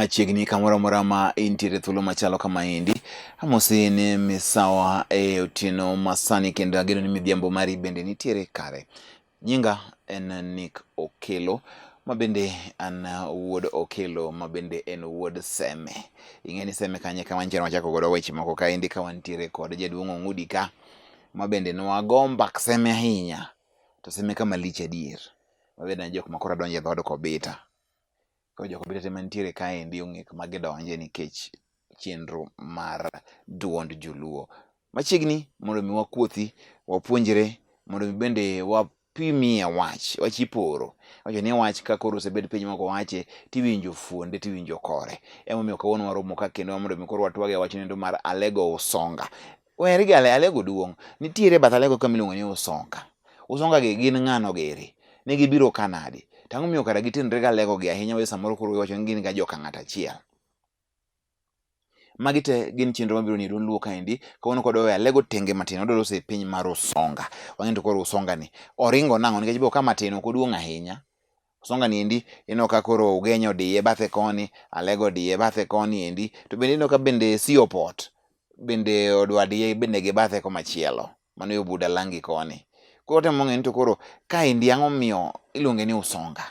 Machiegni kamoro amora ma intiere thuolo machalo kamaendi. Amosi ni misawa e otieno masani kendo ageno ni midhiambo mari bende nitiere kare. Nyinga en Nick Okelo ma bende an wuod Okelo ma bende en wuod Seme. Ing'e ni Seme kanye kama nchiere wachako godo weche moko kaendi ka wantiere kod jaduong' Ong'udi ka ma bende nwago mbak Seme ahinya to Seme kama lich adier. Ma bende en jok ma koro donjo e dhood Kobita. Koro jo Kobita te mantiere kaendi ong'e kuma gidonje nikech chenro mar duond joluo. Machiegni mondo mi wakuothi, wapuonjre, mondo mi bende wapimie wach, wach iporo. Wacho ni wach ka koro osebed piny moko wache, tiwinjo fuonde, tiwinjo kore. Emomiyo kawuono waromo ka kendo mondo mi koro watwag e wach nendo mar Alego Usonga. Weri gi Alego duong'. Nitiere bath Alego ka miluongo ni Usonga. Usonga gi gin ng'ano giri? Ne gibiro ka nadi? To ang'o miyo kara gitenre gi Alego gi ahinya ma samoro koro iwacho ni gin ga joka ng'ato achiel? Magi te gin chenro mabiro ni duond Luo kaendi. Kawuono kod wewe Alego tenge matin wadwa loso e piny mar Usonga. Wang'e to koro Usonga ni oringo nang'o nikech bo kama tin ok oduong' ahinya. Usonga ni endi ineno ka koro Ugenya odiye bathe koni, Alego odiye bathe koni endi. To bende ineno ka bende Siopot bende odwa diye bende gi bathe komachielo. Mano yo Budalangi koni. Koro temo ng'eyo ni to koro kaendi ang'o miyo iluonge ni Usonga.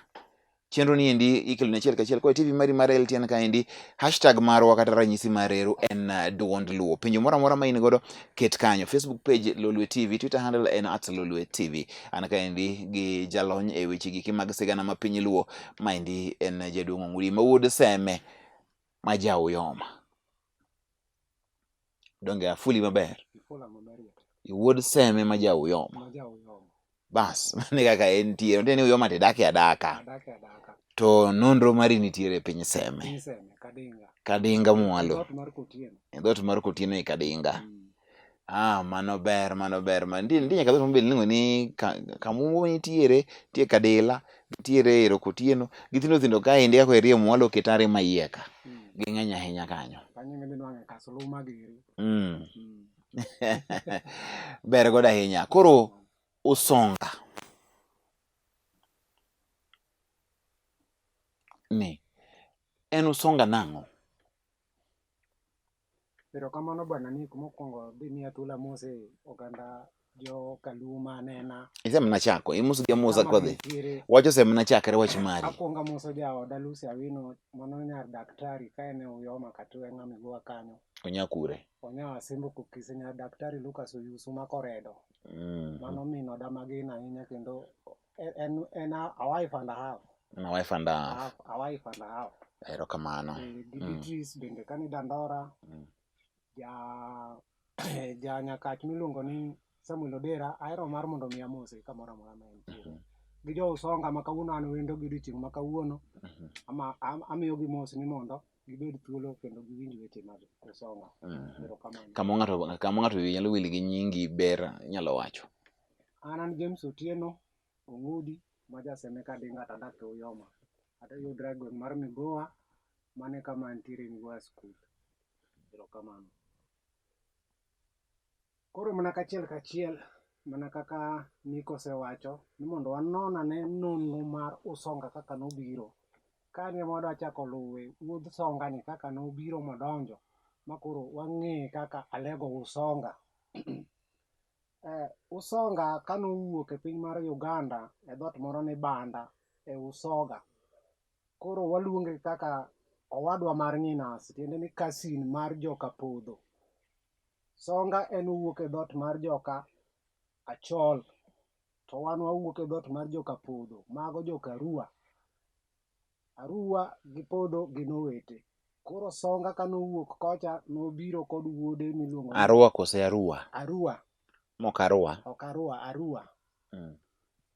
Chenro ni endi ikelo ni achiel kachiel koa e TV mari mar LTN kaendi. Hashtag marwa kata ranyisi mar reru en duond Luo. Penjo moro amora ma in godo ket kanyo. Facebook page Lolwe TV, Twitter handle en @Lolwe TV. An kaendi gi jalony e weche giki mag sigana ma piny Luo. Maendi en jaduong' Ongudi ma wuod Seme ma ja Uyoma. Donge afuli maber? Wuod Seme ma ja Uyoma. Bas, mano e kaka entie. Nitie ni Uyoma to idake adaka. To nonro mari nitiere e piny Seme. Kadinga mwalo. E dhoot mar Kotieno e Kadinga. Ah, mano ber, mano ber. Nitie nyaka dhoot moro bende iluongo ni Kamumbo nitiere, nitie Kadila, nitiere ero Kotieno. Gi thindo thindo kaendi kaka irie mwalo Kitare ma iye ka. Ging'eny ahinya kanyo. Ber godo ahinya. Koro Usonga ni en Usonga nang'o? Erokamano bwana Nick, mokwongo dhi miya thuolo amose oganda jo Kaluo ma anena. Isemana chako, imos gi amosa Kama kodhi. gintiere. Wach osemana chakre wach mari. Akwongo amoso jaoda Lucy Awino, mano nyar daktari ka en e Uyoma Katweng'a Migowa kanyo. Onya kure. Onya Asembo Kokise nyar daktari Lucas Oyusu ma Koredo. Mano min oda mageno ahinya kendo en en a wife and a half. A wife and a half. A wife and a half. Erokamano. Gi Beatrice bende kani Dandora. Ja ja Nyakach miluongo ni Samuel Odera ahero mar mondo mi amose kamoro amora ma entie. Gi jo Usonga ma kawuono an wendo gi odiochieng' ma kawuono ama amiyogi mos ni mondo gibed thuolo kendo giwinj weche mag Usonga. Erokamano. Kama ng'ato kama ng'ato wiye nyalo wil gi nyingi ber inyalo wacho. An an James Otieno Ong'udi ma ja Seme Kadinga to adak e Uyoma. Ayudra e gweng' mar Migowa mano e kama antiere Migowa school. Erokamano. Koro mana kachiel kachiel mana kaka Nick osewacho ni mondo wanon ane nonro mar Usonga kaka nobiro. Ka ema wadwa chako luwe wuodh Songa ni kaka nobiro modonjo ma koro wang'eye kaka Alego Usonga. Usonga kane owuok e piny mar Uganda e dhoot moro ni Banda e Usoga. Koro waluonge kaka owadwa mar Nyinas tiende ni cousin mar joka Podho. Songa en owuok e dhoot mar joka Achol to wan wawuok e dhoot mar joka Podho, mago joka Arua. Arua gi Podho gin owete. Koro Songa kane owuok kocha nobiro kod wuode miluongo ni Arua kose Arua? Arua. Mok Arua. Ok Arua, Arua.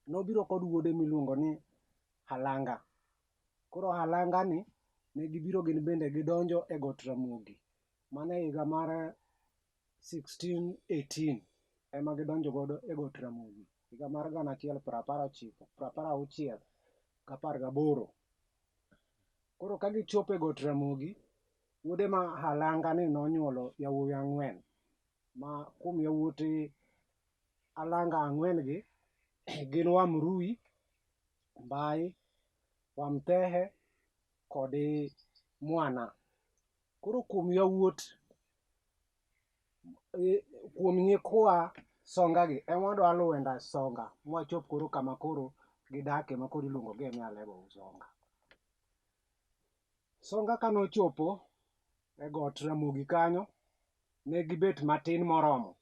Nobiro kod wuode miluongo ni Halanga. Koro Halanga ni ne gibiro gin bende gidonjo e got Ramogi. Mano e higa mar 1618 ema gidonjo godo e got Ramogi. Higa mar gana achiel prapar ochiko, prapar auchiel gapar gaboro. Koro ka gichopo e got Ramogi, wuode ma Halanga ni nonyuolo yawuowi ang'wen. Ma kuom yawuote Halanga ang'wen gi gin Wamrui, Mbai, Wamtehe kod Mwana. Koro kuom yawuot kuom nyikwa Songa gi ema wadwa luwo e ndach Songa mwachop koro kama koro gidake ma koro iluongo gi ni Alego Usonga. Songa kane ochopo e got Ramogi kanyo, ne gibet matin moromo.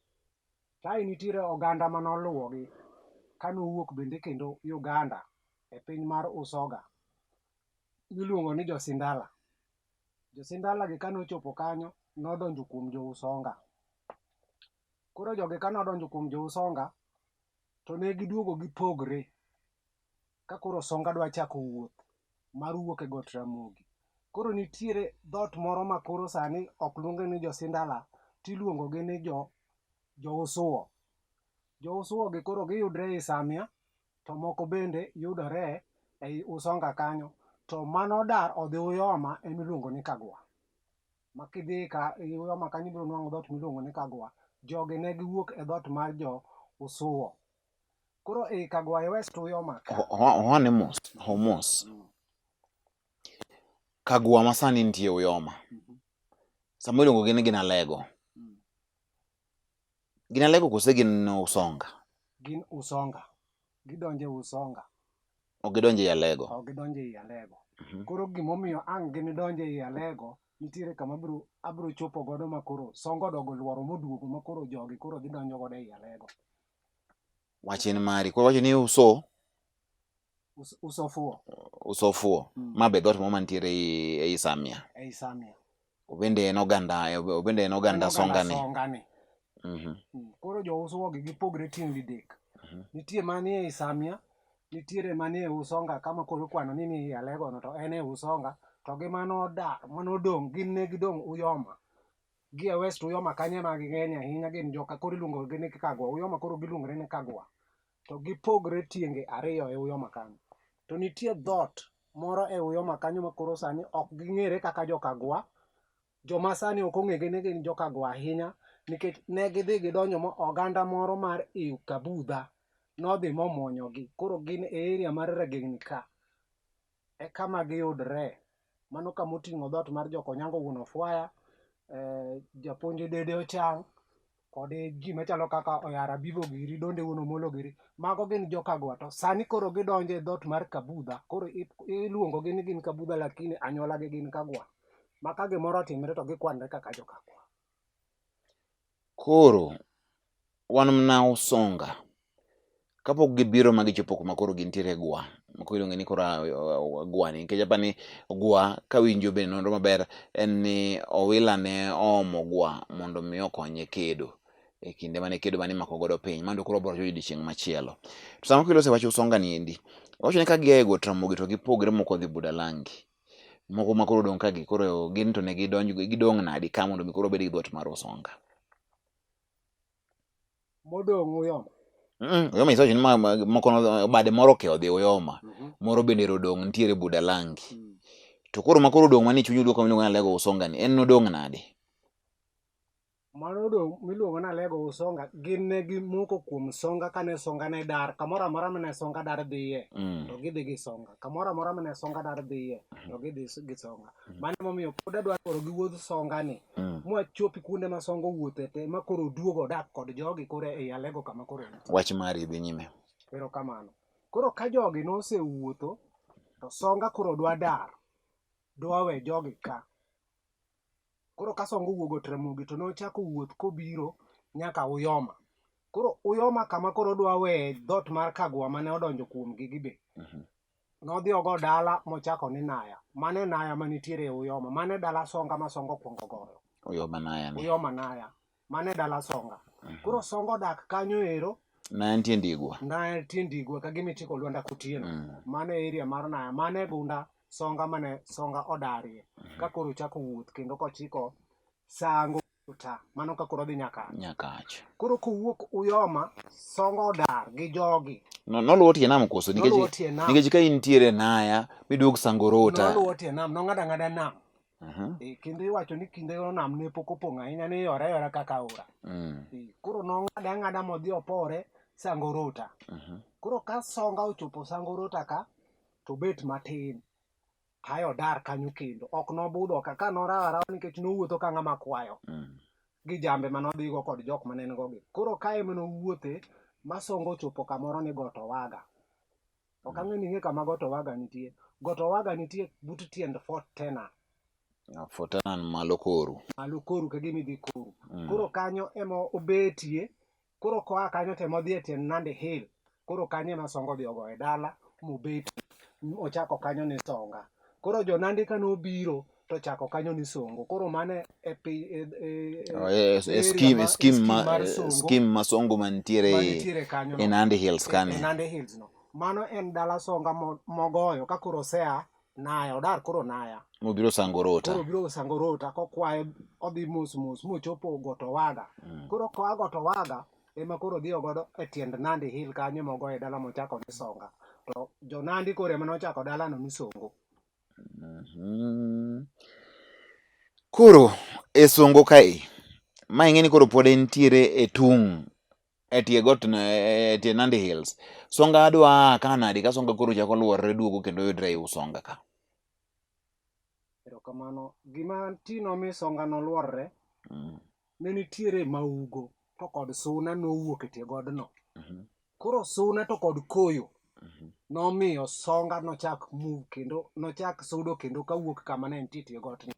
Kae nitiere oganda mane oluwogi kane owuok bende kendo Uganda e piny mar Usoga miluongo ni jo Sindala. Jo Sindala gi kane ochopo kanyo nodonjo kuom jo Usonga. Koro jogi kane odonjo kuom jo Usonga to ne giduogo gipogre ka koro Songa dwa chako wuoth mar wuok e got Ramogi. Koro nitiere dhoot moro ma koro sani ok luonge ni jo Sindala tiluongo gi ni jo Usuo. Jo Usuo gi koro giyudre ei Samia to moko bende yudore ei Usonga kanyo. To mano dar odhi Uyoma emiluongo ni Kagwa. Ma kidhi ka Uyoma kanyo ibiro nwang'o dhoot miluongo ni Kagwa. Jogi ne giwuok e dhoot mar jo Usuo. Koro ei Kagwa e West Uyoma ka. Ohone mos, ho mos. Kagwa ma sani nitie Uyoma. Sama iluongo gi ni gin Alego. Gin Alego kose gin Usonga? Gin Usonga. Gidonjo e Usonga. Ok gidonjo ei Alego. Ok gidonjo ei Alego. Koro gimomiyo ang' ginidonj ei Alego, nitiere kama abiro chopo godo ma koro Songa odogo luoro moduogo ma koro jogi koro dhi donjo godo ei Alego. Wach en mari. Koro wacho ni uso Uso fuo. Uso fuo. Ma be dhoot moro mantiere ei Samia. Ei Samia. Obende en oganda, obende en oganda Songa ni. Songa ni. Koro jo Usuo gi gipogre tieng' didek. Nitie manie ei Samia, nitiere manie Usonga kama koro ikwano ni ni Alego no to en e Usonga, to gi mano odak, mano odong' gin ne gidong' Uyoma. Gi e West Uyoma kanyo ema ging'eny ahinya gin joka koro iluongo gi ni Kagwa. Uyoma koro giluongore ni Kagwa. To gipogre tienge ariyo e Uyoma kanyo. To nitie dhoot moro e Uyoma kanyo ma koro sani ok ging'ere kaka jo Kagwa. Joma sani ok ong'ege ni gin jo Kagwa ahinya nikech ne gidhi gidonjo mo oganda moro mar i Kabudha nodhi momuonyogi. Koro gin e area mar Rageng'ni ka e kama giyudre. Mano kama oting'o dhoot mar jo Konyango wuon Ofwaya, japuonj Dede Ochang' kod ji machalo kaka Oyara Bibo giri, Donde wuon Omolo giri. Mago gin jo Kagwa to sani koro gidonjo e dhoot mar Kabudha. Koro iluongo gi ni gin Kabudha lakini anyuola gi gin Kagwa. Ma ka gimoro otimre to gikwanre kaka jo Kagwa. Koro wan mana Usonga. Kapok gibiro ma gichopo kuma koro gintiere Gwa, ma koro iluonge ni koro Gwa ni, nikech apani Gwa kawinjo bende nonro maber en ni Owila ne oomo Gwa mondo mi okonye kedo e kinde mane kedo mane imako godo piny. Mano to koro wabiro wacho odiochieng' machielo. To sama kiloso e wach Usonga ni endi, wacho ni ka gia e got Ramogi to gipogre moko odhi Budalangi. Moko ma koro odong' ka gi koro gin to ne gidonj gidong' nadi ka mondo mi koro obed gi dhoot mar Usonga. Modong' Uyoma. Uyoma isewacho ni moko bade moro oke odhi Uyoma, moro bende odong' nitiere Budalangi. To koro ma koro odong' manie chuny Luo kama iluongo ni Alego Usonga ni, en nodong' nade? Mano odong' miluongo ni Alego Usonga gin ne gimoko kuom Songa kane Songa ne dar kamoro amora mane Songa dar dhiye to gidhi gi Songa kamoro amora mane Songa dar dhiye to gidhi gi Songa. Mano emomiyo pod adwa koro gi wuodh Songa ni mwachopi kuonde ma Songa owuothe te ma koro oduogo odak kod jogi koro ei Alego kama koro entie. Wach mari dhi nyime. Erokamano. Koro ka jogi nosewuotho to Songa koro dwa dar dwa we jogi ka. Koro ka Songa owuok got Ramogi to nochako wuoth kobiro nyaka Uyoma. Koro Uyoma kama koro odwa weye dhoot mar Kagwa mane odonjo kuomgi gi be. Nodhi ogo dala mochako ni Naya. Mano e Naya manitiere e Uyoma. Mano e dala Songa ma Songa okwongo goyo. Uyoma Naya ni. Uyoma Naya. Mano e dala Songa. Koro Songa odak kanyo ero. Naya nitie Ndigwa. Naya nitie Ndigwa ka gima ichiko Lwanda Kotieno. Mano e area mar Naya. Mano e gunda Songa mane Songa odarie. Ka koro ochako wuoth kendo kochiko Sango ta. Mano ka koro odhi Nyakach. Nyakach. Koro kowuok Uyoma, Songa odar gi jogi. Noluwo tie nam koso? Noluwo tie nam. Nikech ka intiere Naya, miduog Sangorota. Noluwo tie nam, nong'ado ang'ada nam. Kendo iwacho ni kinde no nam ne pok opong' ahinya, ne iyore ayora kaka aora. Koro nong'ado ang'ada modhi opore Sangorota. Koro ka Songa ochopo Sangorota ka, to obet matin. Kae odar kanyo kendo. Ok nobudho ka ka norawo arawa nikech nowuotho ka ng'ama kwayo. Gi jambe mane odhigo kod jok mane en go gi. Koro kae ema nowuothe ma Songa ochopo kamoro ni Got Owaga. Ok ang'e ni ing'e kama Got Owaga nitie. Got Owaga nitie but tiend Fort Tenan. Fort Tenan malo koru. Malo koru ka gima idhi koru. Koro kanyo ema obetie. Koro koa kanyo to ema odhi e tiend Nandi Hill. Koro kanyo ema Songa odhi ogoye dala mobet ochako kanyo ni Songa. Koro jo Nandi kane obiro to chako kanyo ni Songo. Koro mano e pi e, e, e, Oh, e, e, area scheme, ma, e scheme, scheme ma, mar eh, Songo scheme ma Songo mantiere manitiere kanyo e no. Nandi Hills E, e kane. Nandi Hills no. Mano en dala Songa mogoyo ka koro osea Naya, odar koro Naya. Mobiro Sangorota. Koro obiro Sangorota kokwayo odhi mos mos mochopo Got Owaga. Koro koa Got Owaga ema koro odhi godo e tiend Nandi Hill kanyo mogoye dala mochako ni Songa. To jo Nandi koro ema nochako dalano ni Songo. Koro e Songo kae, ma ing'e ni koro pod entiere e tung' e tie got e tie Nandi Hills. Songa adwa ka nadi ka Songa koro chako luorre duogo kendo yudre ei Usonga ka. Erokamano. Gima ti nomiyo Songa noluorre, ne nitiere maugo to kod suna nowuok e tie godno. Koro suna to kod koyo nomiyo Songa nochak move kendo nochak sudo kendo kawuok kama ne entie tie godno.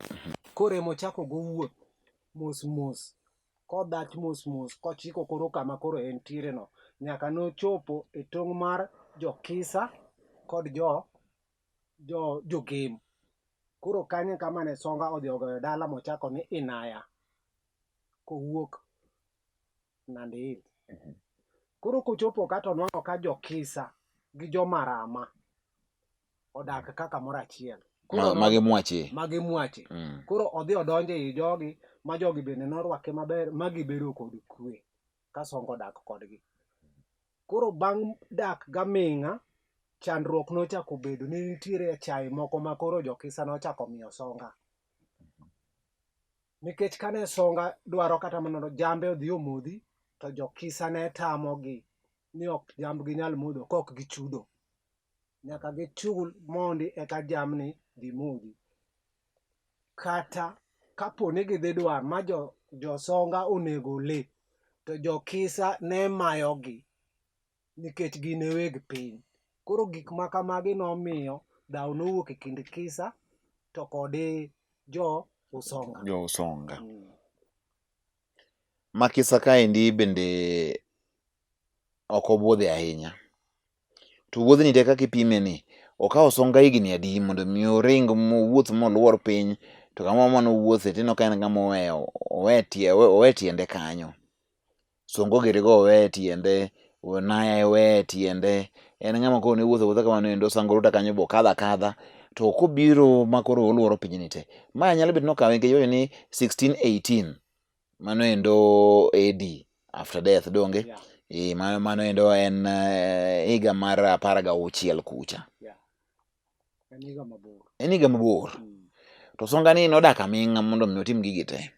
Koro emochako go wuoth mos mos kodhach mos mos kochiko koro kama koro entiere no nyaka nochopo e tong' mar jo-Kisa kod jo jo Jogem. Koro kanyo kama ne Songa odhi ogoyo dala mochako ni Inaya kowuok Nandi Hills. Koro kochopo ka to onwang'o ka jo-Kisa gi jo-Marama odak ka kamoro achiel. Koro Magi mwache. Magi mwache. Koro odhi odonjo ei jogi ma jogi bende norwake maber ma gibedo kod kwe ka Songa odak kodgi. Koro bang' dak gaming'a, chandruok nochako bedo ni nitiere achaye moko ma koro jo-Kisa nochako miyo Songa. Nikech kane Songa dwaro kata mana jambe odhi omodhi, to jo-Kisa ne tamogi ni ok jambgi nyal modho kok gichudo. Nyaka gichul mondi eka jamni dhi modhi. Kata kapo ni gidhi dwar ma jo Songa onego lee, to jo-Kisa ne mayogi nikech gin e weg piny. Koro gik ma kamagi nomiyo dhaw nowuok e kind Kisa to kod jo Usonga. Jo Usonga. Ma Kisa kaendi bende ok obudhe ahinya. To wuodhni te kaka ipime ni, okawo Songa higni adi mondo mi oring mowuoth moluor piny to kamoro mane owuothe tineno ka en ng'ama oweyo owe tiende kanyo. Songo girigo owe tiende, Naya owe tiende, en ng'ama koro ne wuotho awuotha kamano endo Sangorota kanyo be okadho akadha. To kobiro ma koro oluoro pinyni te. Ma nyalo bet ni okawe nikech iwacho ni 1618 mano endo AD after death donge? Yeah. E, mano endo en higa mar 16 kucha. Yeah. En higa mabor. En higa mabor. To Songa ni nodak aming'a mondo mi otim gigi te.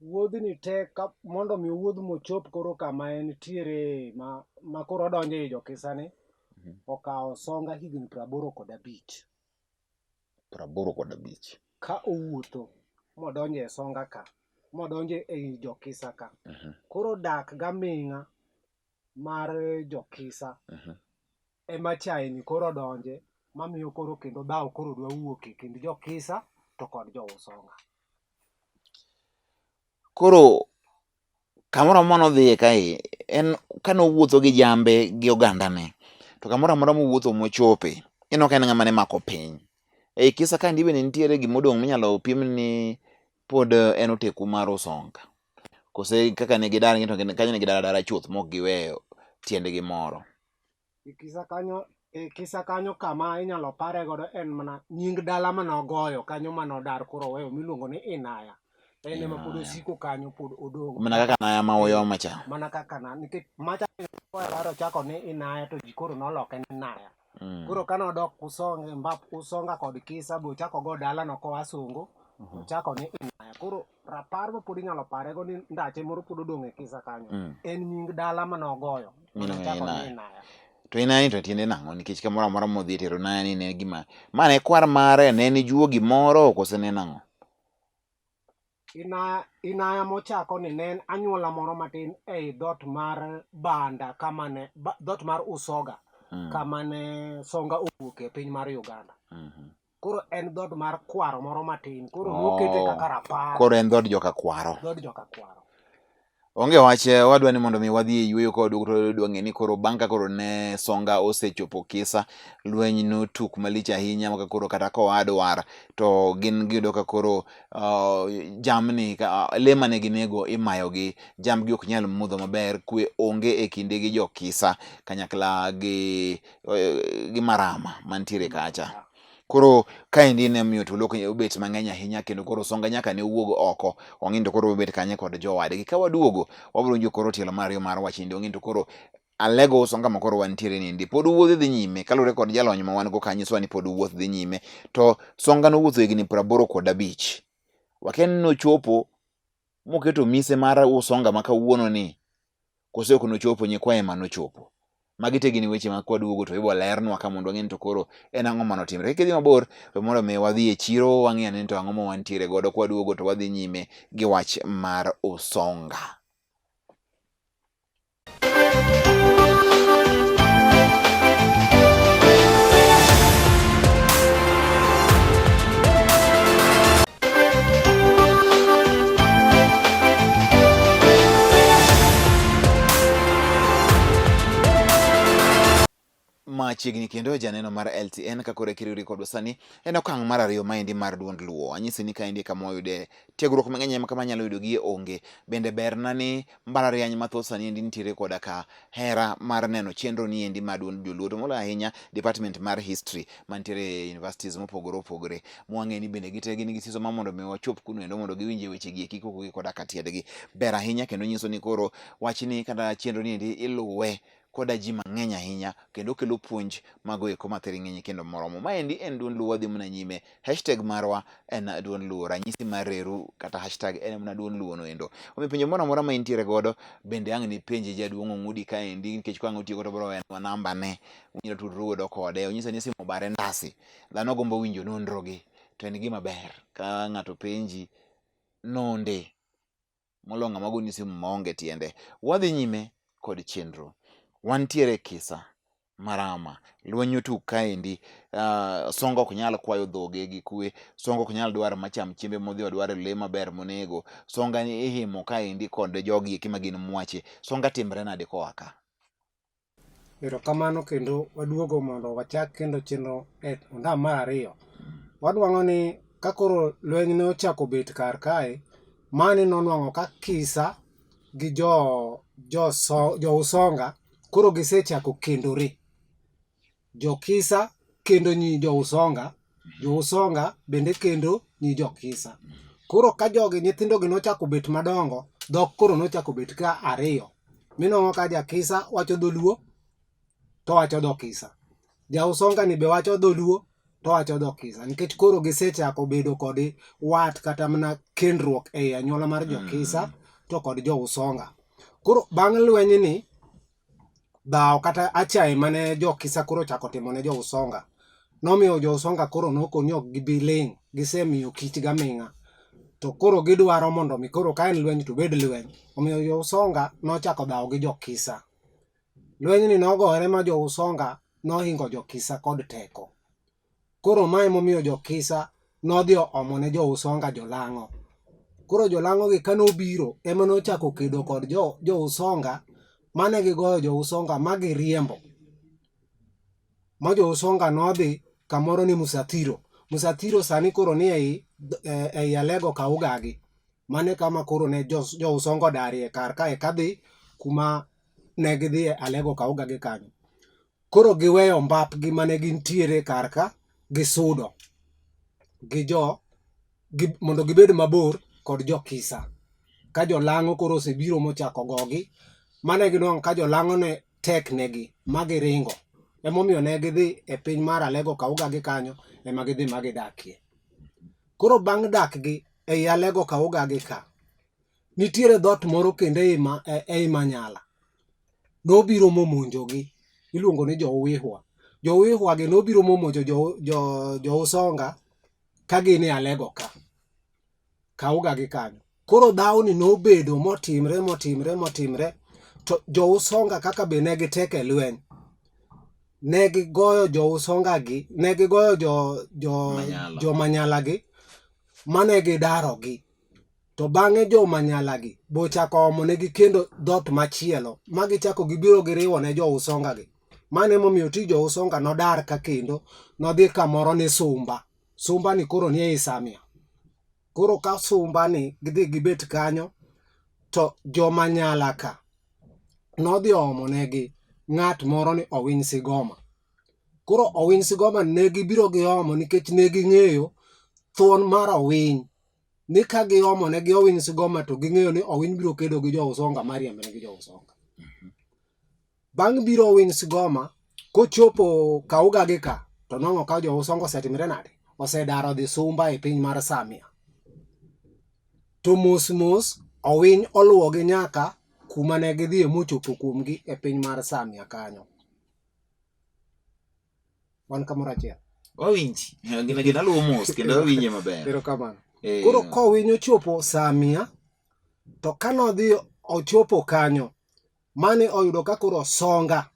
Wuodhni te ka, mondo mi owuodh mochop koro kama entiere ma koro odonjo ei jo-Kisa ni, okawo Songa higni 85. 85. Ka owuotho modonjo e Songa ka, modonjo ei jo-Kisa ka. Koro dak gaming'a mar jo-Kisa ema chae ni koro odonje mamiyo koro kendo dhaw koro dwa wuok e kind jo-Kisa to kod jo-Usonga. Koro kamoro amora nodhiye kae en kane owuotho gi jambe gi ogandane to kamoro amora mowuotho mochope ineno ka en ng'ama ne mako piny. Ei Kisa kaendi bende nitiere gimodong' minyalo pim ni pod en oteku mar Usonga. Kose kaka ne gidar to kanyo ne gidar adara chuth mok giweyo tiendgi moro. E Kisa kanyo, e Kisa kanyo kama inyalo pare godo en mana nying dala manogoyo kanyo manodar koro oweyo miluongo ni Inaya. En ema pod osiko kanyo pod odong'. Mana kaka Naya ma Uyoma cha. Mana kaka na nikech macha ochako ni Inaya to ji koro noloke ni Naya. Koro kane odok Usonga, mbap Usonga kod Kisa be ochako go dalano koa Songo, ochako ni Inaya. Koro rapar ma pod inyalo parego ni ndache moro pod odong' e Kisa kanyo. En nying dala mane ogoyo. Miluongo ni Ochako ni Inaya. Inaya. To inaya ni to tiende nang'o nikech kamoro amora modhi tero naya ni ne gima ma ne kwar mare ne en juogi moro kose ne nang'o? Inaya mochako ni ne en anyuola moro matin ei dhoot mar Banda kama ne dhoot mar Usoga kama ne Songa owuoke e piny mar Uganda. Koro en dhoot mar kwaro moro matin. Koro nokete kaka rapar. Koro en dhood joka kwaro. Dhood joka kwaro. Onge wach, wadwa ni mondo mi wadhi e yueyo ka waduogo to dwa ng'e ni koro bang' ka koro ne Songa osechopo Kisa, lweny notuk malich ahinya ma koro kata koa dwar to gin giyudo ka koro jamni lee mane ginego imayogi, jambgi ok nyal modho maber, kwe onge e kinde gi jo Kisa kanyakla gi Marama mantiere kacha. Koro kaendi ne miyo tulo obet mang'eny ahinya kendo koro Songa nyaka ne owuog oko ong'in to koro obet kanye kod jowadgi. Ka waduogo wabiro winjo koro tielo mar ariyo mar wachni ong'in to koro Alego Usonga ma koro wantiere niendi pod wuoth dhi nyime kaluwore kod jalony ma wan go ka nyisowa ni pod wuoth dhi nyime to Songa nowuotho higni 85 wakia ni nochopo moketo mise mar Usonga ma kawuono ni kose ok nochopo nyikwaye ema nochopo. Magi te gin weche ma kwaduogo to ibo lernwa ka mondo wang'e ni to koro en ang'o mane otimore. Kik idhi mabor we mondo mi wadhi e chiro wang'i ane ni to ang'o ma wantiere godo kwaduogo to wadhi nyime gi wach mar Usonga. Machiegni kendo e janeno mar LTN ka koro ekiriwri kodwa sani en okang' mar ariyo maendi mar duond Luo. Anyisi ni kaendi kama wayude tiegruok mang'eny ema kama anyalo yudogie onge. Bende berna ni mbalariany mathoth sani endi nitiere koda ka hera mar neno chenro ni endi mar duond joluo to moloyo ahinya department mar history mantiere e universities mopogore opogore. Mwang'e ni bende gite gin gi siso ma mondo mi wachop kuno endo mondo giwinje weche gi eki kokogi koda ka tiendgi. Ber ahinya kendo nyiso ni koro wachni kata chenro ni endi iluwe koda ji mang'eny ahinya kendo kelo puonj mago eko mathiring'inyi kendo moromo. Maendi en duond Luo wadhi mana nyime. Hashtag marwa en duond Luo. Ranyisi mar reru kata hashtag en mana duond Luo no endo. Omiyo penjo moro amora ma intiere godo bende ang' nipenje jaduong' Ong'udi kaendi nikech ka ang' otieko to biro wenwa namba ne unyalo tudru godo kode. Onyisa ni simu obare ndasi. Dhano gombo winjo nonro gi to en gima ber ka ng'ato penji nonde molo ng'ama goni simu maonge tiende. Wadhi nyime kod chenro. Wantiere Kisa Marama, lweny otuk kaendi. Songa ok nyal kwayo dhoge gi kwe, Songa ok nyal dwaro macham chiembe modhi odwar le maber monego. Songa ni ihimo kaendi kod jogi eki ma gin mwache. Songa timre nade koa ka? Erokamano kendo waduogo mondo wachak kendo chenro e ondam mar ariyo. Wadwang'o ni ka koro lweny ne ochako bet kar kae, mani nonwang'o ka Kisa gi jo Usonga koro gisechako kendore. Jo-Kisa kendo nyi jo-Usonga, jo-Usonga bende kendo nyi jo-Kisa. Koro ka jogi nyithindogi nochako bet madongo, dhok koro nochako bet ka ariyo. Minwang'o ka ja-Kisa wacho dholuo to wacho dho-Kisa. Ja-Usonga ni be wacho dholuo to wacho dho-Kisa nikech koro gisechako bedo kod wat kata mana kendruok ei anyuola mar jo-Kisa to kod jo-Usonga. Koro bang' lweny ni dhawo kata achaye mane jo-Kisa koro ochako timo ne jo-Usonga nomiyo jo-Usonga koro nokoni ni ok gibi ling' gisemiyo kich gaming'a to koro gidwaro mondo mi koro ka en lweny to obed lweny. Omiyo jo-Usonga nochako dhawo gi jo-Kisa. Lwenyni nogore ma jo-Usonga nohingo jo-Kisa kod teko. Koro mae emomiyo jo-Kisa nodhi oomo ne jo-Usonga jolang'o. Koro jolang'o gi kane obiro ema nochako kedo kod jo-Usonga mane gigoyo jo-Usonga ma giriembo. Ma jo-Usonga nodhi kamoro ni Musathiro. Musathiro sani koro ni ei Alego Kaugagi. Mano e kama koro ne jo-Usonga odarie kar kae kadhi kuma ne gidhiye Alego Kaugagi kanyo. Koro giweyo mbapgi mane gintiere kar ka gisudo gi jo gi, mondo gibed mabor kod jo-Kisa. Ka jolang'o koro osebiro mochako gogi, mane ginwang'o ka jolang'o ne tek negi ma giringo. Emomiyo ne gidhi e piny mar Alego Kauga gi kanyo ema gidhi ma gidakie. Koro bang' dakgi ei Alego Kauga gi ka, nitiere dhoot moro kendo ei Manyala. Nobiro momonjogi. Iluongo ni jo-Uwihwa. Jo-Uwihwa gi nobiro momonjo jo-Usonga ka gin e Alego ka. Kauga gi kanyo. Koro dhawni nobedo motimre motimre motimre to jo-Usonga kaka be ne gitek e lweny. Ne gigoyo jo-Usonga gi, ne gigoyo jo jo Manyala. jo Manyala gi mane gidarogi. To bang'e jo-Manyalagi bochako omonegi kendo dhoot machielo ma gichako gibiro giriwo ne jo-Usonga-gi. Mano emomiyo ti jo-Usonga nodar ka kendo nodhi kamoro ni Sumba. Sumba ni koro ni ei Samia. Koro ka Sumba ni gidhi gibet kanyo to jo-Manyala ka nodhi oomonegi ng'at moro ni Owiny Sigoma. Koro Owiny Sigoma ne gibiro giomo nikech ne ging'eyo thuon mar Owiny ni ka giomo ne gi Owiny Sigoma to ging'eyo ni Owiny biro kedo gi jo-Usonga ma riemb ne gi jo-Usonga. Bang' biro Owiny Sigoma, kochopo Kauga gi ka, to nongo ka jo-Usonga osetimre nade? Osedar odhi Sumba e piny mar Samia. To mos mos Owiny oluwogi nyaka kuma ne gidhiye mochopo kuomgi e piny mar Samia kanyo. Wan kamoro achiel. Wawinji. Gina gina luwo mos kendo wawinje maber. Erokamano. Koro kowiny ochopo Samia, to kanodhi ochopo kanyo, mane oyudo ka koro Songa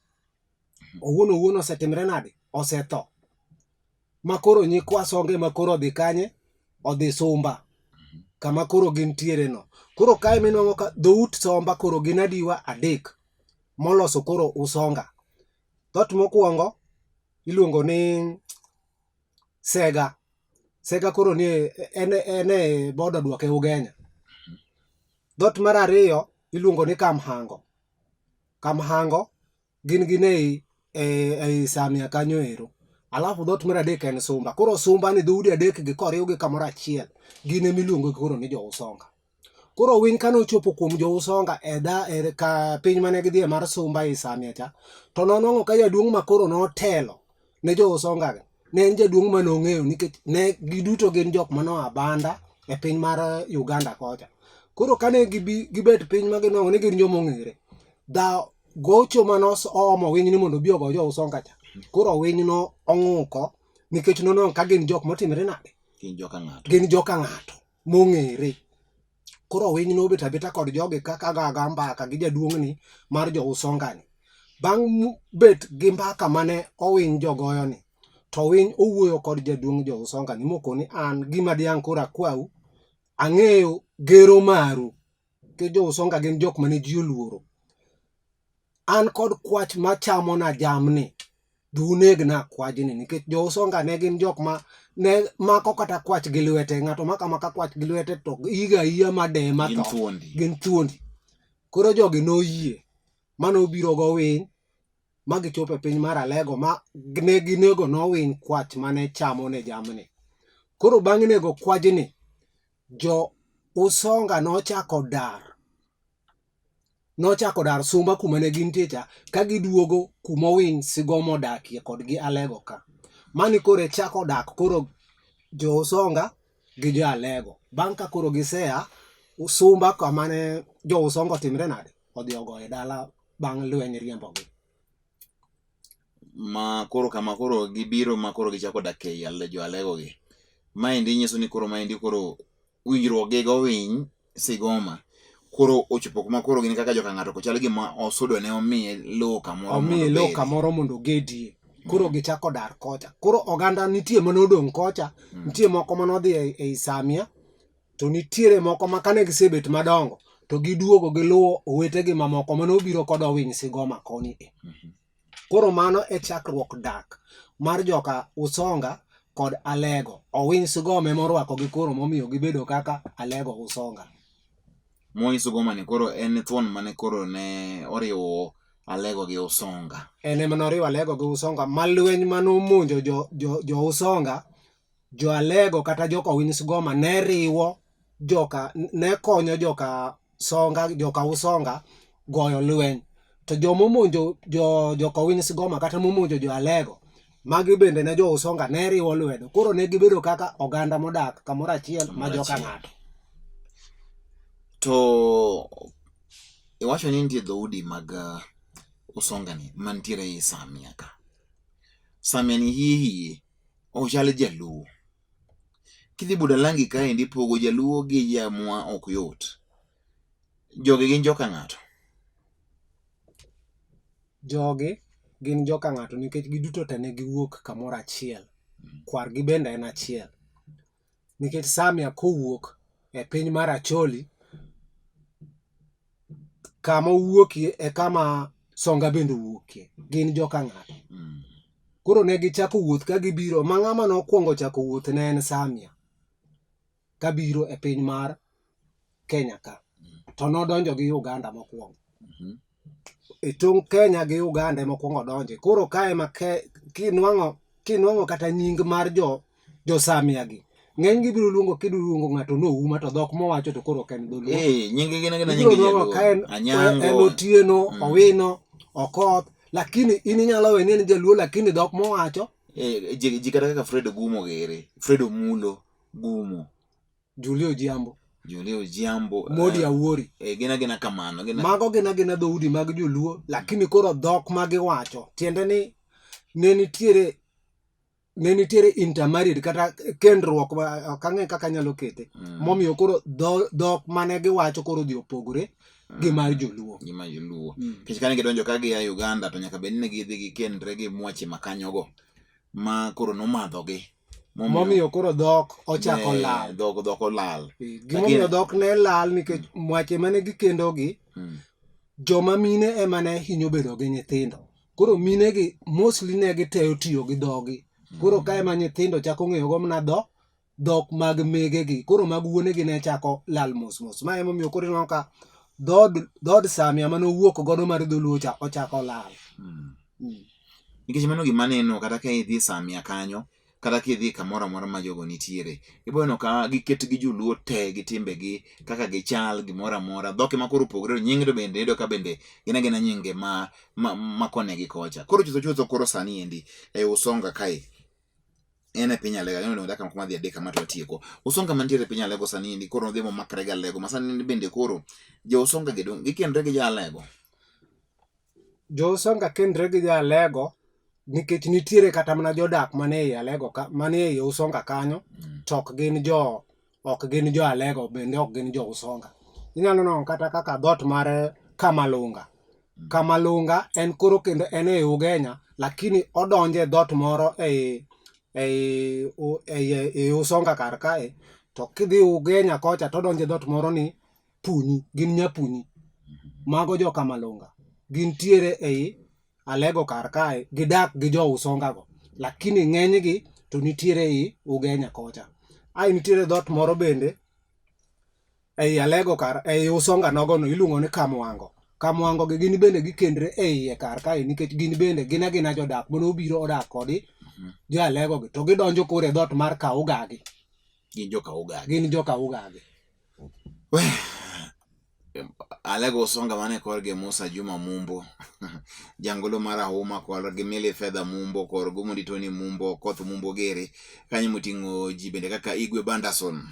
owuon owuon osetimre nade? Osetho. Ma koro nyikwa Songa ema koro odhi kanye? Odhi Sumba. Kama koro gintiere no. Koro kae minwang'o ka dhout Somba koro gin adiwa adek moloso koro Usonga. Dhoot mokwongo iluongo ni Sega. Sega koro nie en en e border Dwake Ugenya. Dhoot mar ariyo iluongo ni Kamhango. Kamhango gin gin ei ei Samia kanyo ero. Alafu dhoot mar adek en Sumba. Koro Sumba ni dhoudi adek gi koriwgi kamoro achiel gin ema iluongo koro ni jo Usonga. Koro winy kane ochopo kuom jo-Usonga e da, e ka piny mane gidhiye mar Sumba ei Samia cha, to nonwang'o ka jaduong' ma koro notelo ne jo-Usonga gi, ne en jaduong' mane ong'eyo nikech ne giduto gin jok mane oa Banda e piny mar Uganda kocha. Koro kane gibi, gibet piny ma ginwang'o ni gin joma ong'ere, dha gocho mane oomo winy ni mondo obi ogo jo-Usonga cha, koro winy no ong'uko nikech nonwang'o ka gin jok motimre nade? Gin joka ng'ato. Gin joka ng'ato. mong'ere. Koro Owiny nobet abeta kod jogi kaka go agoya mbaka gi jaduong'ni mar jo Usonga ni. Bang' bet gi mbaka mane Owiny jogoyo ni, to Owiny owuoyo kod jaduong' jo Usonga ni mokoni an gima diang' koro akwau, ang'eyo gero maru. Nikech jo Usonga gin jok mane ji oluoro. An kod kwach machamona jamni, dhi unegna kwajni nikech jo-Usonga ne gin jok ma ne mako kata kwach gi lwete, ng'ato mako amaka kwach gi lwete to iga iya ma de ma Gin tho. thuondi. Gin thuondi. Koro jogi noyie ma nobiro gowiny ma gichopo e piny mar Alego ma ne ginego nowiny kwach mane chamo ne jamni. Koro bang' nego kwajni, jo Usonga nochako dar nochako dar Sumba kuma ne gintie cha ka giduogo kuma Owiny Sigoma odakie kodgi Alego ka. Mani koro e chako dak koro jo Usonga gi jo Alego. Bang' ka koro gisea Sumba kama ne jo Usonga otimre nade? Odhi ogoye dala bang' lweny riembogi. Ma koro kama koro gibiro ma koro gichako dak ei jo Alego gi. Maendi nyiso ni koro maendi koro winjruok gi gowiny Sigoma koro ochopo kuma koro gin kaka joka ng'ato chal gima osudo ne omiye lowo kamoro omiye lowo kamoro mondo ogedie koro gichako dar kocha koro oganda nitie mane odong' kocha nitie moko mane odhi ei Samia to nitiere moko ma kane gisebet madongo to giduogo giluwo owetegi mamoko mane obiro kod Owiny Sigoma koni e. Koro mano e chakruok dak mar joka Usonga kod Alego. Owiny Sigoma ema orwakogi koro momiyo gibedo kaka Alego Usonga. Mowiny Sigoma ni koro en thuon mane koro ne oriwo Alego gi Usonga. En ema noriwo Alego gi Usonga ma lweny mane omonjo jo, jo, jo Usonga jo Alego kata joka Owiny Sigoma ne riwo joka ne konyo joka Songa joka Usonga goyo lweny. To joma omonjo jo joka Owiny Sigoma kata momonjo jo Alego magi bende ne jo Usonga ne riwo lwedo. Koro ne gibedo kaka oganda modak kamoro achiel ma joka ng'ato. To iwacho ni nitie dhoudi mag Usonga ni mantiere ei Samia ka. Samia ni hie hie ochal jaluo. Kidhi Budalangi kaendi pogo jaluo gi jamwa ok yot. Jogi gin joka ng'ato. Jogi gin joka ng'ato nikech giduto te ne giwuok kamoro achiel. Kwargi bende en achiel. Nikech Samia kowuok e piny mar Acholi, kama owuokie e kama Songa bende owuokie. Gin joka ng'ato. Koro ne gichako wuoth ka gibiro ma ng'ama nokwongo chako wuoth ne en Samia kabiro e piny mar Kenya ka. To nodonjo gi Uganda mokwongo. E tong' Kenya gi Uganda ema okwongo donje. Koro ka ema kinwang'o kinwang'o kata nying mar jo jo Samia gi ng'eny gi biro luongo kidwa luongo ng'ato ni Ouma to dhok mowacho to koro ok en dholuo. Eh, nying gi gin agina Ibiro nying nwang'o jaluo. ka en Anyango. en Otieno, Owino, Okoth, lakini in inyalo we ni en jaluo lakini dhok mowacho Eh, ji kata kaka Fred Ogumo gere. Fred Omulo Gumo. Julio Ojiambo, Julio Ojiambo. Modi Awuori. Gin agina kamano. Gin Mago gin agina dhoudi mag joluo, lakini koro dhok ma giwacho tiende ni ne nitiere ne nitiere intermarried kata kendruok ok ang'e kaka anyalo kete momiyo koro dhok mane giwacho koro odhi opogore gi mar joluo. Gi mar joluo. Nikech kane gidonjo ka gia Uganda to nyaka bed ni gidhi gikendre gi mwache ma kanyogo ma koro nomadhogi. Momiyo koro dhok ochako lal. Dhok olal. Gimomiyo dhok ne lal nikech mwache mane gikendogi, joma mine ema ne hinyo bedo gi nyithindo. Koro mine gi mostly ne giteyo tiyo gi dhogi. Koro ka ema nyithindo chako ng'eyo go mana dhok mag megegi. Koro mag wuonegi ne chako lal mos mos. Ma emomiyo koro ineno ka dhood Samia mane owuok godo mar dholuo cha ochako lal. Nikech mano gima aneno kata ka idhi Samia kanyo kata kidhi kamoro amora ma jogo nitiere ibo neno ka giket gi joluo te gi timbegi kaka gichal gimoro amora dhok ema koro opogore nying to bende iyudo ka bende gin agina nyinge ma, ma, ma kone gi kocha koro chutho chutho koro sani endi e Usonga kae en e piny Alego ang'eyo ni dakika moko madhi adek kama to watieko Usonga mantiere e piny Alego sani endi koro nodhi momakre gi Alego ma sani bende koro jo Usonga gi dong gikendre gi jo Alego. Jo Usonga kendre gi jo Alego nikech nitiere kata mana jodak mane ei Alego ka mane ei Usonga kanyo to ok gin jo ok gin jo Alego bende ok gin jo Usonga. Inyalo neno kata kaka dhoot mar Kamalunga. Kamalunga en koro kendo en ei Ugenya lakini odonjo e dhoot moro ei ei ei Usonga kar kae to kidhi Ugenya kocha todonjo e dhoot moro ni Punyi, gin Nyapunyi. Mago jo Kamalunga. Gintiere ei Alego kar kae, gidak gi jo Usonga go. Lakini ng'enygi to nitiere ei Ugenya kocha. Ae nitiere dhoot moro bende ei Alego kar ei Usonga nogo no iluongo ni Kamwango. Kamwango gi gin bende gikendre e iye kar kae nikech gin bende gin agina jodak mane obiro odak kodi jo Alego gi to gidonjo koro e dhoot mar Kaugagi. Gin jo Kaugagi. Gin jo Kaugagi. Alego Usonga mane korgi Musa Juma Mumbo, jangolo mar ahuma korgi Milly Fedha Mumbo, korgi Omondi Tony Mumbo, Koth Mumbo Gere, kanyo moting'o ji bende kaka Igwe Banderson.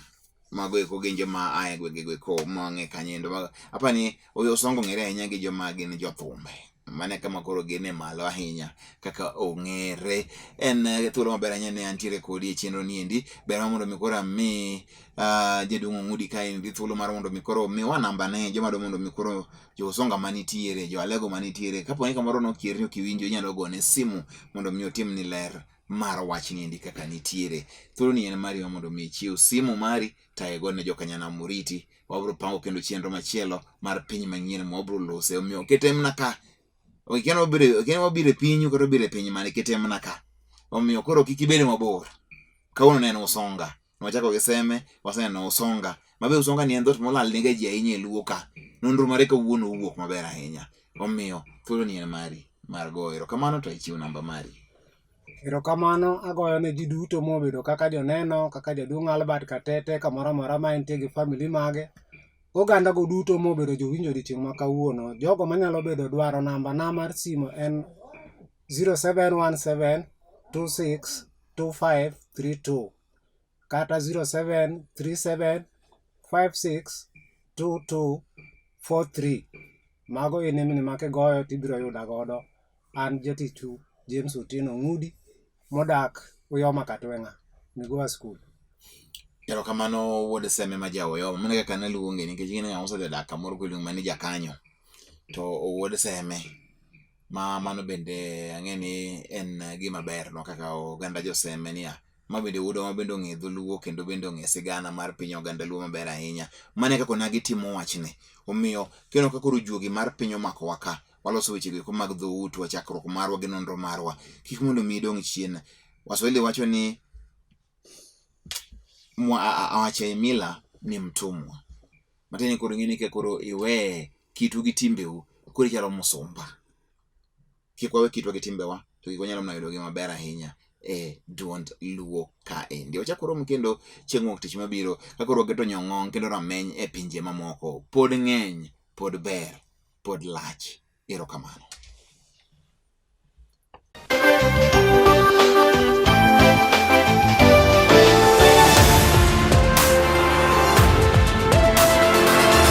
Mago eko gin joma ae gwenge go eko mong'e kanyo endo. Apani Osongo ong'ere ahinya gi joma gin jothumbe. Mano e kama koro gin e malo ahinya kaka ong'ere. En thuolo maber ahinya ne antiere kodi e chenro ni endi. Ber mar mondo mi koro ami jaduong' Ong'udi kaendi thuolo mar mondo mi koro miwa namba ne joma dwa mondo mi koro jo Usonga manitiere, jo Alego manitiere. Kapo ni kamoro nokierni ok iwinjo inyalo gone simu mondo mi otimni ler mar wachni endi kaka nitiere. Thuolo ni en mari mar mondo mi ichiw simu mari to igone jokanyanam oriti. Wabro pango kendo chenro machielo mar piny manyien ma wabro lose. Omiyo kete mana ka. Okia wabiro e pinyu kata wabiro e piny mane, kete mana ka. Omiyo koro kik ibed mabor. Kawuono ne en Usonga. Wachako gi Seme, waseneno Usonga. Mabe Usonga ni en dhoot molal nega ji ahinya e Luo ka. Nonro mare kawuono owuok maber ahinya. Omiyo thuolo ni en mari mar goyo erokamano to ichiw namba mari. Erokamano agoyo ne ji duto mobedo kaka joneno, kaka jaduong' Albert Katete kamoro amora ma entie gi family mage. Oganda go duto mobedo jowinjo odiochieng' ma kawuono. Jogo manyalo bedo dwaro namba na mar simo en 0717 26 2532 kata 0737 56 22 43. Mago e nembni ma kigoyo tibiro yuda godo. An jatichu James Otieno Ong'udi modak Uyoma Katweng'a, Migowa School. Erokamano wuod Seme ma ja Uyoma. Mano kaka naluonge nikech ing'e ni ng'ama osedhi dak kamoro koluongi mana ni jakanyo. To wuod Seme ma mano bende ang'e ni en gima ber no kaka oganda jo Seme niya ma bende wuodwa ma bende ong'e dholuo kendo bende ong'e sigana mar piny oganda luo maber ahinya. Mano e kaka onagi timo wachni. Omiyo kineno ka koro juogi mar piny omakowa ka, waloso weche go eko mag dhoutwa, chakruok marwa gi nonro marwa. Kik mondo mi idong' chien. Waswahili wacho ni awacha mila ni mtumwa. Matiende ni koro ing'e ni ka koro iwe kitu gi timbeu, koro ichalo musumba. Kik wawe kitwa gi timbewa to gik wanyalo mana yudo gi maber ahinya e duond Luo kaendi. Wachak warom kendo chieng' wuok tich mabiro ka koro waketo nyong'ong' kendo rameny e pinje mamoko. Pod ng'eny, pod ber, pod lach. Erokamano.